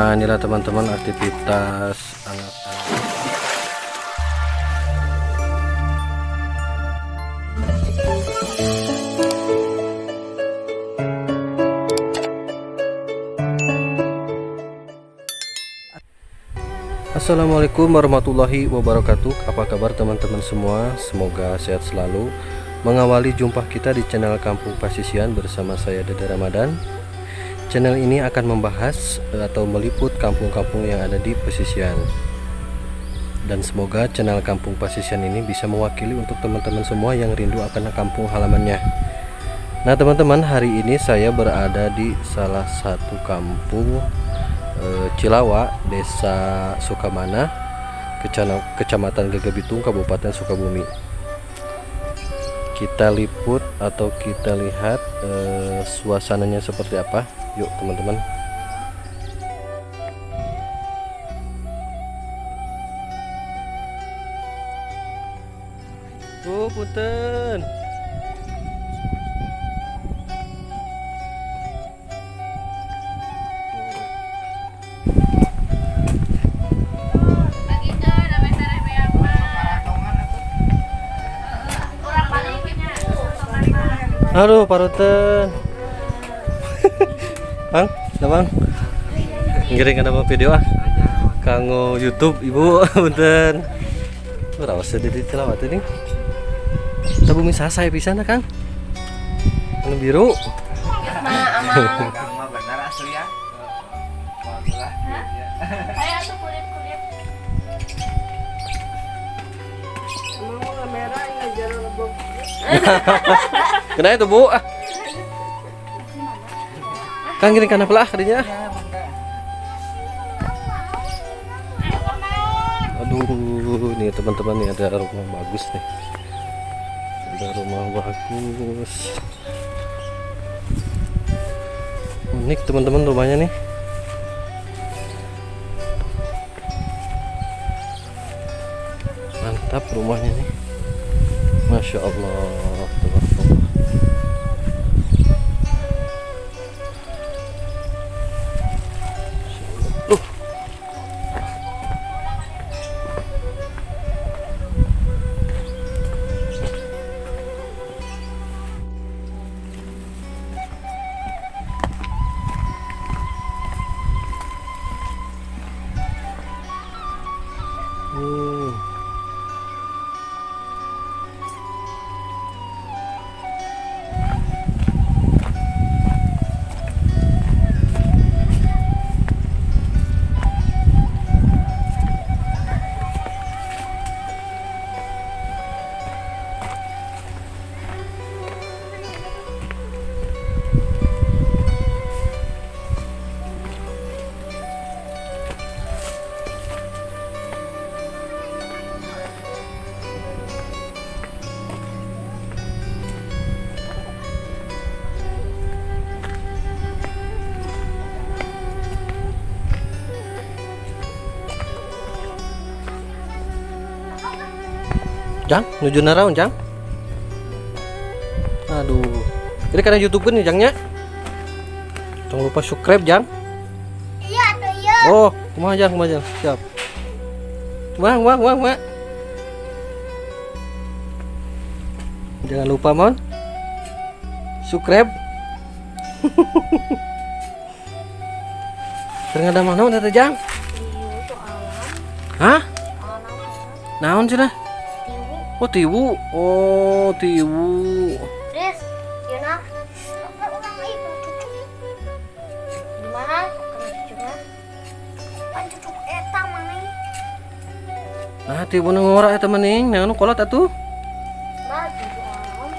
Nah, inilah teman-teman aktivitas anak-anak. Assalamualaikum warahmatullahi wabarakatuh. Apa kabar teman-teman semua? Semoga sehat selalu. Mengawali jumpa kita di channel Kampung Pasisian bersama saya Dede Ramadan. Channel ini akan membahas atau meliput kampung-kampung yang ada di pesisian. Dan semoga channel Kampung Pasisian ini bisa mewakili untuk teman-teman semua yang rindu akan kampung halamannya. Nah teman-teman, hari ini saya berada di salah satu kampung Cilawa, Desa Sukamana, Kecamatan Gegerbitung, Kabupaten Sukabumi. Kita liput atau kita lihat suasananya seperti apa. Yuk teman-teman. Oh, punten. Kurang balik nya. Aduh, parutan. Bang, dah bang. Ngiring ada video ah. Kanggo YouTube Ibu, punten. Rawas di Cilawat ini. Kita bumi sasai pisan Kang. Anu biru. Mah amang. Kang mah benar asli ya. Alhamdulillah. Ya. Kayak tuh kulit-kulit. Emang mau kamera ngajar lebok. Kena itu Bu. Ah. Kang ngiring kana pelah kadinya. Ya, mangga. Aduh, nih teman-teman nih ada rumah bagus nih. Ada rumah bagus. Unik teman-teman rumahnya nih. Mantap rumahnya nih. Masya Allah, tabarakallah. Masya Allah. Duh. Jang, nuju naraon, Jang? Aduh. Ini karena YouTube nih, Jangnya. Jangan lupa subscribe, Jang. Iya tuh iya. Oh, kumaha Jang, kumaha Jang. Siap. Kumaha, kumaha, kumaha, kumaha. Jangan lupa, Mon. Subscribe. Ternyata mana teh Jang? Hah? Naon cenah? Oh, tiwu. Oh, tiwu. Riz, Yuna. Orang lagi cucu. Gimana? Kena cucunya? Pan cucu eta mana? Nah, tiwu nu ngora eta mending, nah nu kolot atuh. Bah, cucu alam.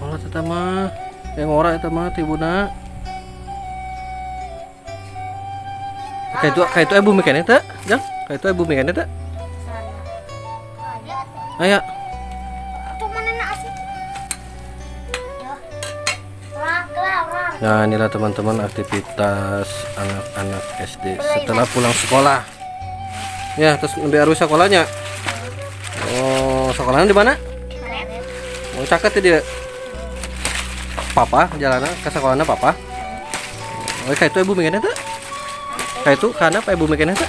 Kolot eta mah. Yang ngora eta mah tiwuna. Kayak itu bumi keneh teh, Jang. Kayak itu bumi keneh teh. Sana. Aya tuh. Aya. Tuh mana nak asup? Ya. Orang, orang. Nah, inilah teman-teman aktivitas anak-anak SD setelah pulang sekolah. Ya, terus lebih arus sekolahnya. Oh, sekolahnya di mana? Oh, caket ya dia. Papa, jalannya ke sekolahnya papa. Oh, kayak itu ibu mikirnya tuh. Kayak itu karena apa ibu mikirnya tuh?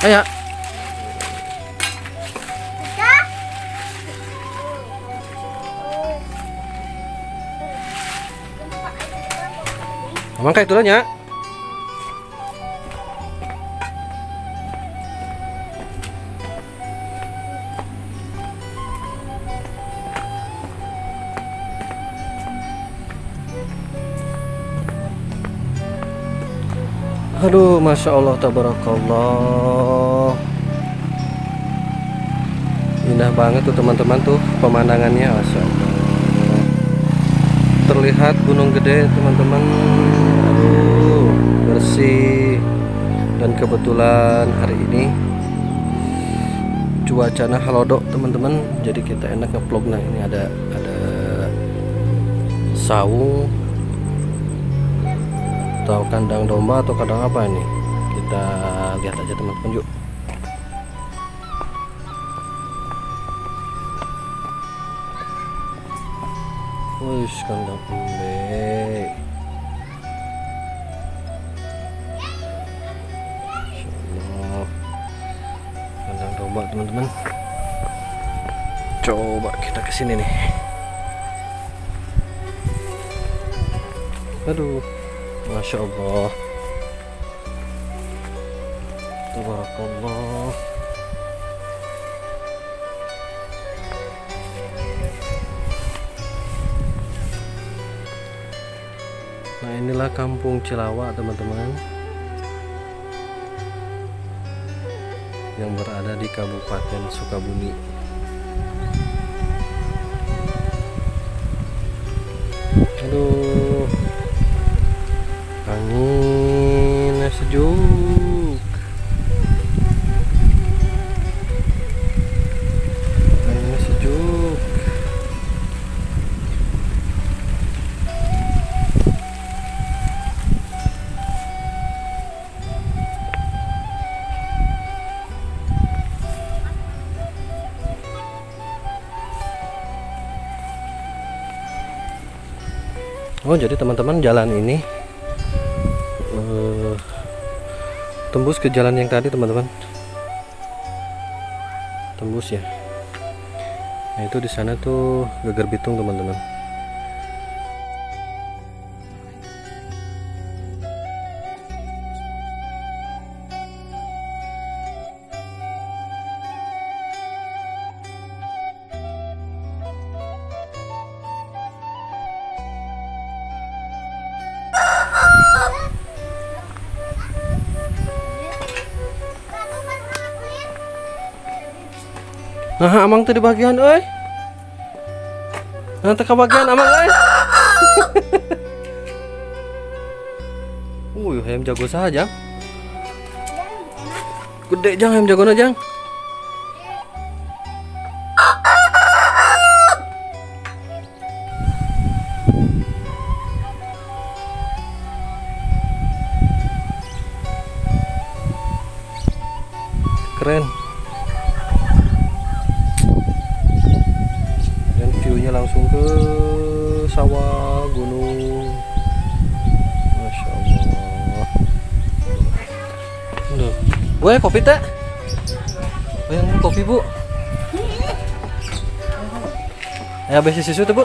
Ayo. Emang kayak itu nya? Aduh, masya Allah, tabarakallah. Indah banget tuh teman-teman tuh pemandangannya, masya Allah. Terlihat Gunung Gede teman-teman. Aduh, bersih. Dan kebetulan hari ini cuacanya halodo teman-teman, jadi kita enak ngevlog. Nah, ini ada saung atau kandang domba atau kandang apa ini, kita lihat aja teman-teman yuk. Wih, kandang embe. Masya Allah, kandang domba teman-teman. Coba kita kesini nih. Aduh, masya Allah, tabarakallah. Nah, inilah kampung Cilawa teman-teman, yang berada di Kabupaten Sukabumi. Aduh, angin sejuk. Anginnya sejuk. Oh, jadi teman-teman, jalan ini tembus ke jalan yang tadi teman-teman, tembus ya. Nah, itu di sana tuh Geger Bitung teman-teman. Nah, amang tuh di bagian euy. Nah, teu kabagian amang euy. Ayam jago saja. Gede jang ayam jagona jang. Keren. Dan view-nya langsung ke sawah, gunung. Masya Allah. Duh. Bu, kopi teh? Oh, yang kopi, Bu. Ya, besi susu tuh, Bu.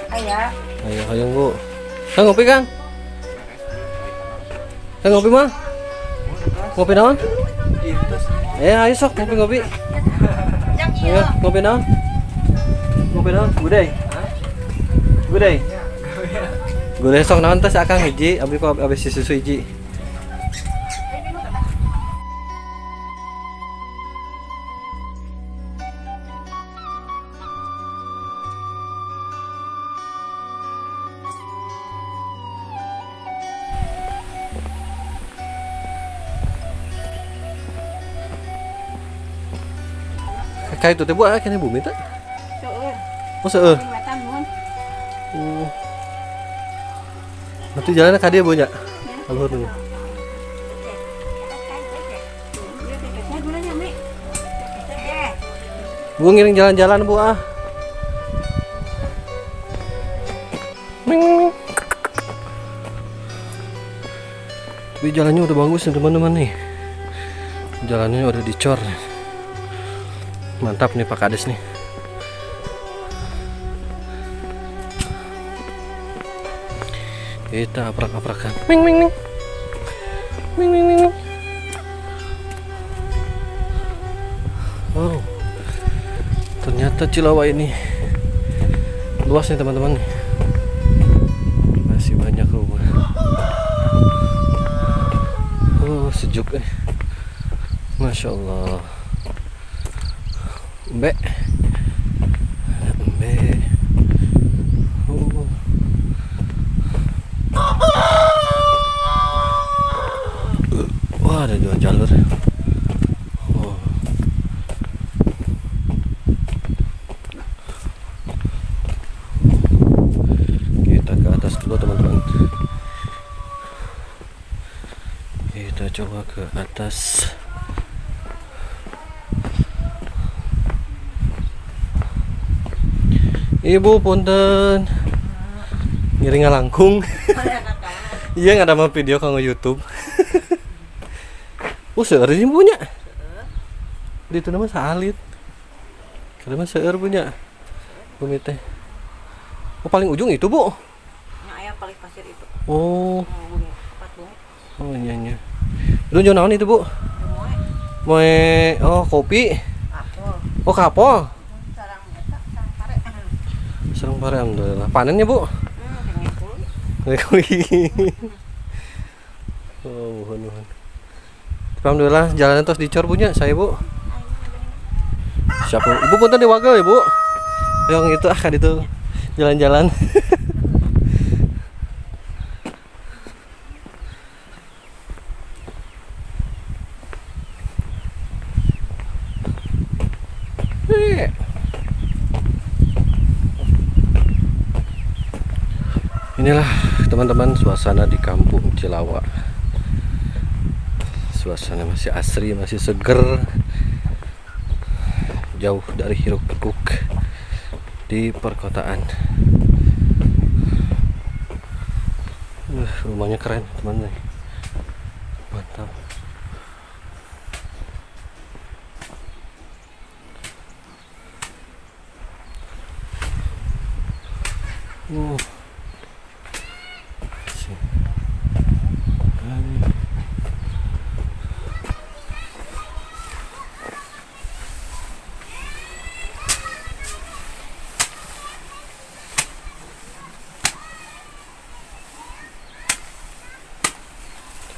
Aya. Ayo, ayo, Bu. Kang ngopi, Kang? Kang ngopi mah? Ngopi naon? Ayo sok ngopi-ngopi. Ayo, ngopi naon? Ngopi naon? Gudai. Gudai. Gudai sok naon teh akang hiji, abdi kok abis susu hiji. Kayak itu teh Bu, kene bumi teh. Seueur. Oh, seueur. Wetan mun. Nanti jalannya ka dieu Bu nya. Kaluhur dulu. Bu ngiring jalan-jalan Bu ah. Ming, ming, ming. Tapi jalannya udah bagus nih teman-teman nih. Jalannya udah dicor. Mantap nih Pak Kades nih. Kita aprak-aprakan. Ming ming ming. Ming ming ming, ming. Oh. Ternyata Cilawa ini luas nih teman-teman. Masih banyak rumah. Oh, sejuk eh. Masya Allah. Embe. Ada embe. Oh. Wah, ada dua jalur. Oh. Kita ke atas dulu teman-teman. Kita coba ke atas. Ibu, punten. Ngiring ngalangkung. Iya, ngadamel video kanggo YouTube. Oh, seueur ini punya. Di itu nama salit. Kada mah seueur punya. Bumi teh. Oh, paling ujung itu, Bu. Nya aya paling pasir itu. Oh. Oh, bumi, empat bumi. Oh iya iya. Itu jual naon itu, Bu? Moe. Moe, oh, kopi. Apel. Oh, kapol. Sarang eta, sarang pare. Sarang pare, alhamdulillah. Panennya, Bu? Kenging kuli. Kuli. Oh, muhun muhun. Alhamdulillah jalanan terus dicor punya saya, Bu. Siapa? Ibu punten diwagel ya, Bu. Yang itu ah kan itu jalan-jalan. Eh. Inilah teman-teman suasana di kampung Cilawa. Suasana masih asri, masih seger. Jauh dari hiruk pikuk di perkotaan. Rumahnya keren teman-teman. Mantap. Sini. Ini.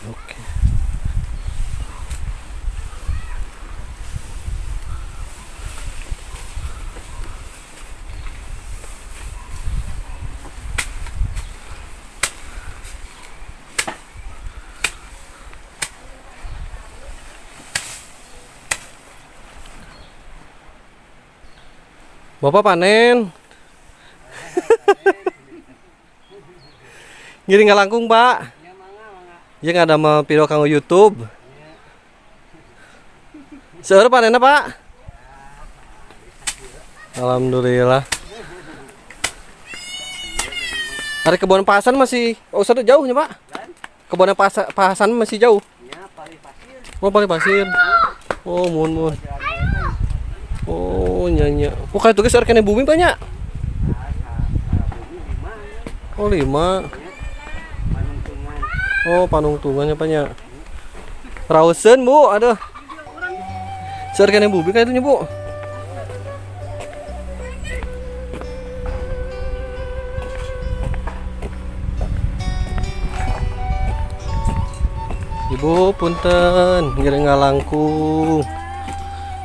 Oke. Bapak panen. Ngiring ngalangkung, Pak. Ya ngadamel video kanggo YouTube. Seueur panenna, Pak? Alhamdulillah. Hari kebun Pasan masih, oh, sudah jauh ya, Pak? Kebun Pasan masih jauh. Ya, paling pasir. Oh, paling pasir. Oh, muhun muhun. Oh, nya nya. Oh, kayak tugas keneh bumi banyak. Oh, 5. Oh, panungtungannya banyak. Rausen, Bu, aduh. Seueur keneh bumi kayak itu, Bu. Ibu, punten, ngiring ngalangkung.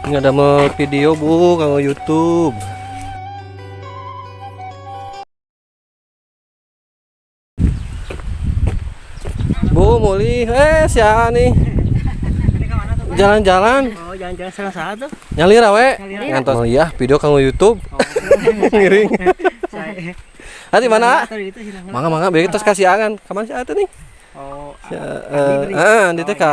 Ini ada video, Bu, kanggo YouTube. Bu, muli, siapa nih? Jalan-jalan. Oh, jalan-jalan salah satu. Nyalira we. Ngantos ya video kanggo YouTube. Oh. Ngiring. Saya. Hati mana? Tadi itu sih. Mangga mangga biar kita kasih angan. Kapan sih atuh nih? Oh, Ya, eh, ah, di teh ka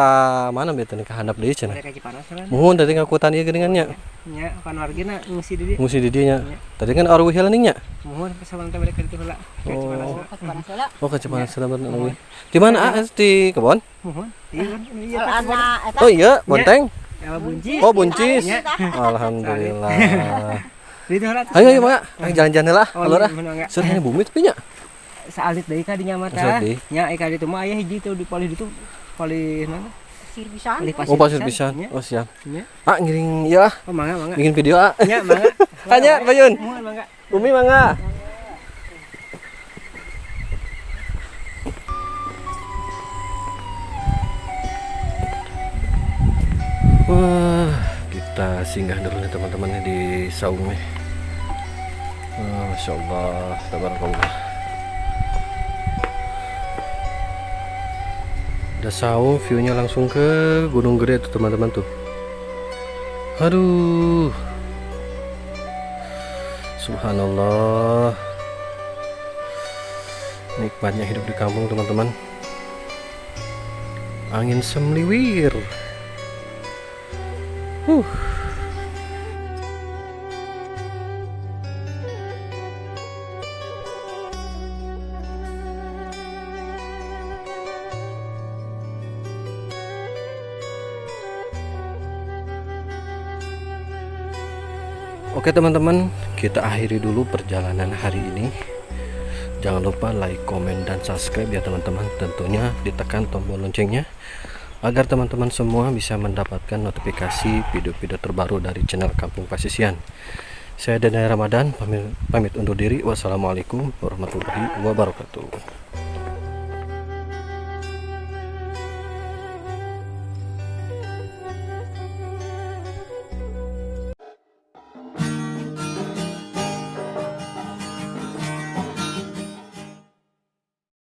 mana bieu teh, ka handap deui cenah. Mereka Cipanas kan. Muhun, tadi ngakutan ieu geuningan nya. Nya, kan wargina ngungsi di dieu. Ngungsi di dieu nya. Tadi kan arwah heula ning nya. Muhun, saban teh mereka ditu heula. Ka Cipanas heula. Panas heula. Oh, ka Cipanas heula bener euy. Di mana, ah? Di kebon? Muhun. Iya kan. Iya. Anak eta. Oh iya, bonteng. Ya, buncis. Oh, buncis. Nya. Alhamdulillah. Di ditu heula. Ayo ayo mangga, ayo jalan-jalan heula, Oh, alur ah. iya, mangga. Sur ini bumi tapi nya. Saalit deui ka dinya mah tah. Saalit deui. Nya, ka ditu mah aya hiji tuh di palih ditu, palih mana? Pasir pisan. Palih. Oh, pasir pisan. Nya. Oh, siap. Nya. Ah, ngiring ieu ah, Oh, mangga mangga. bikin video ah. Nya, mangga. Anya, Bayun. Muhun, mangga. Umi mangga. Wah, kita singgah dulu nih teman-teman nih di saung nih. Wah, Masya Allah, tabarakallah. Ada saung, view-nya langsung ke Gunung Gede tuh teman-teman tuh. Aduh. Subhanallah. Nikmatnya hidup di kampung teman-teman. Angin semliwir. Oke teman-teman, kita akhiri dulu perjalanan hari ini. Jangan lupa like, komen, dan subscribe ya teman-teman. Tentunya ditekan tombol loncengnya agar teman-teman semua bisa mendapatkan notifikasi video-video terbaru dari channel Kampung Pasisian. Saya Dana Ramadan pamit, pamit undur diri. Wassalamualaikum warahmatullahi wabarakatuh.